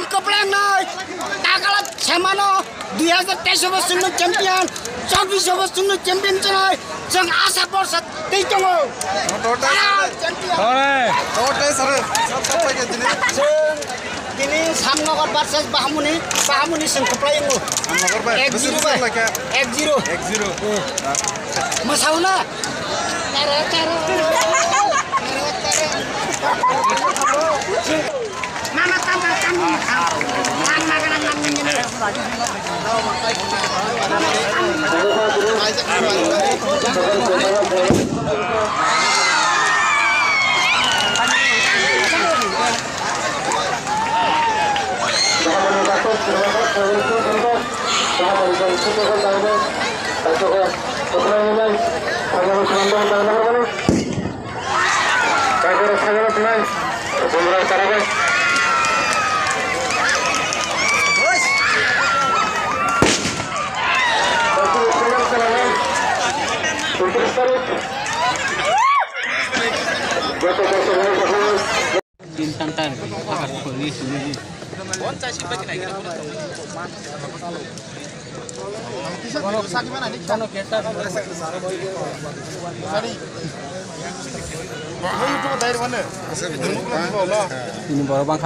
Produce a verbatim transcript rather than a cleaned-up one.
Kwpleng nai, takala semano dui hazar teis bo chwngno champion, chobbish bo chwngno champion chwnai, chwng asa borsa tei tongo. Motor dai, Ah, sir. champion. Tore. Motor dai, sir. Sab, sab paikha dini. Chwng tini Samnagar versus Bahamuni, Bahamuni chwng kwplai wngo. Samnagar bai, Ek zero betul bai. Lagi. Ek zero. Ek zero. Mwsao na? Taro, taro. Taro, taro. Ini baru bang.